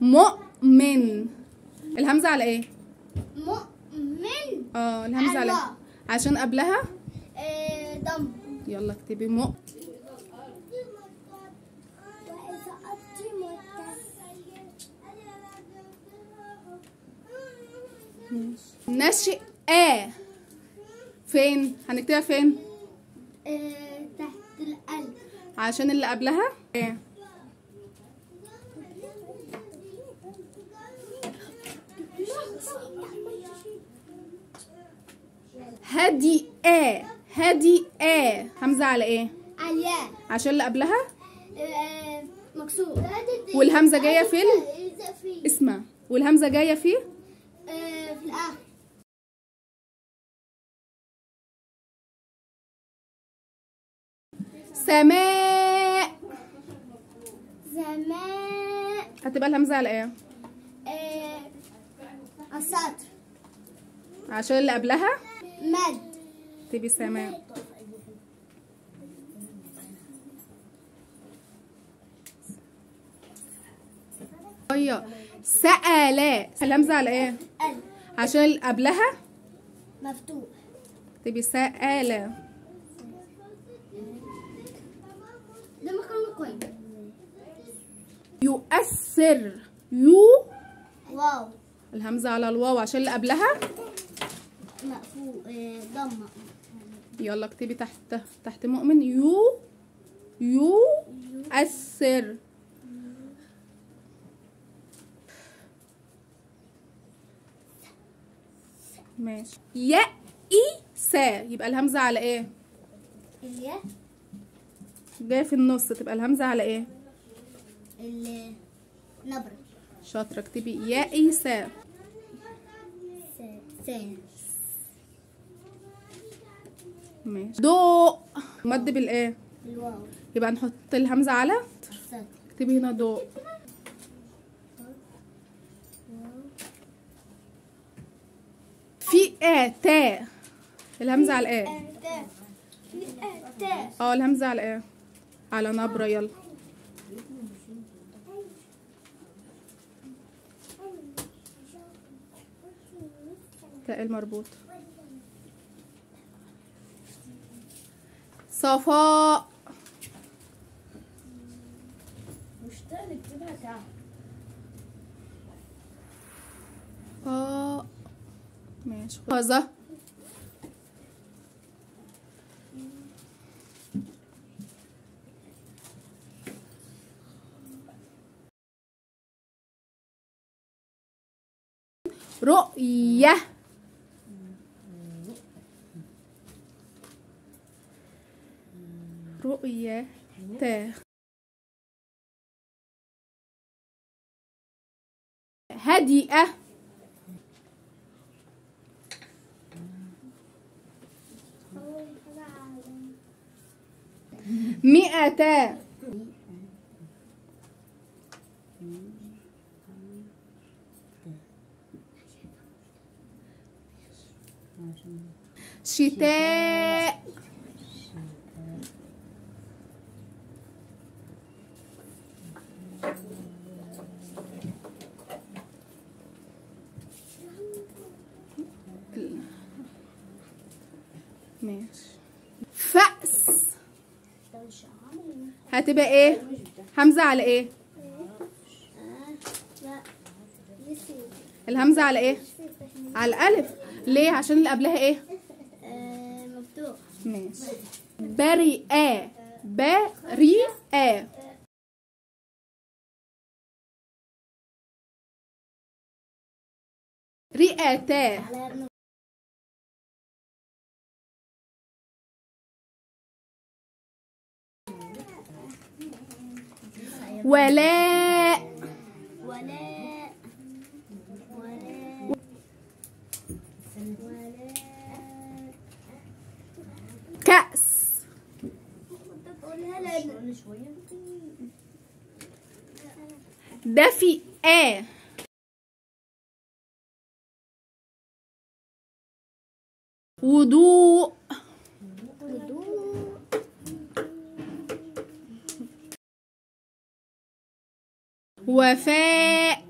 مؤمن. الهمزة على ايه؟ مؤمن. الهمزة على ايه؟ عشان قبلها ضم. يلا اكتبي مؤ. نشئ. فين؟ هنكتبها فين؟ تحت الألف عشان اللي قبلها ايه. هادئة. هادئة. همزة على ايه؟ على الياء عشان اللي قبلها مكسور. والهمزة جاية فين؟ اسمع، والهمزة جاية فيه في الآخر. سماء. سماء هتبقى الهمزة على ايه؟ السطر عشان اللي قبلها مد. تبي سماء. سأل. الهمزة على ايه؟ عشان اللي قبلها مفتوح. تبي سأل. يؤثر. يو واو. الهمزة على الواو عشان اللي قبلها مقفول ضمة. يلا اكتبي تحت تحت مؤمن. يو يو أثر. ماشي. يأس. يبقى الهمزة على ايه؟ الياء جاية في النص، تبقى الهمزة على ايه؟ النبرة. شاطرة، اكتبي يأس. س. ماشي. ضوء. مد بالايه؟ الواو. يبقى نحط الهمزة على السطر. اكتبي هنا ضوء. فئة. الهمزة على ايه؟ الهمزة على ايه؟ على نبرة. يلا تاء المربوط. صفاء. مش تاء نكتبها تاء. ماشي. غزة. رؤية. رؤية. هادئة. مئتا. شتاء. ماشي. فأس هتبقى ايه؟ همزة على ايه؟ الهمزة على ايه؟ على الألف. ليه؟ عشان اللي قبلها ايه؟ مفتوح. ماشي. بريئة. بريئة. رئتا. ولاء. ولاء. ولاء. كأس. دفئة. وضوء. وفاء.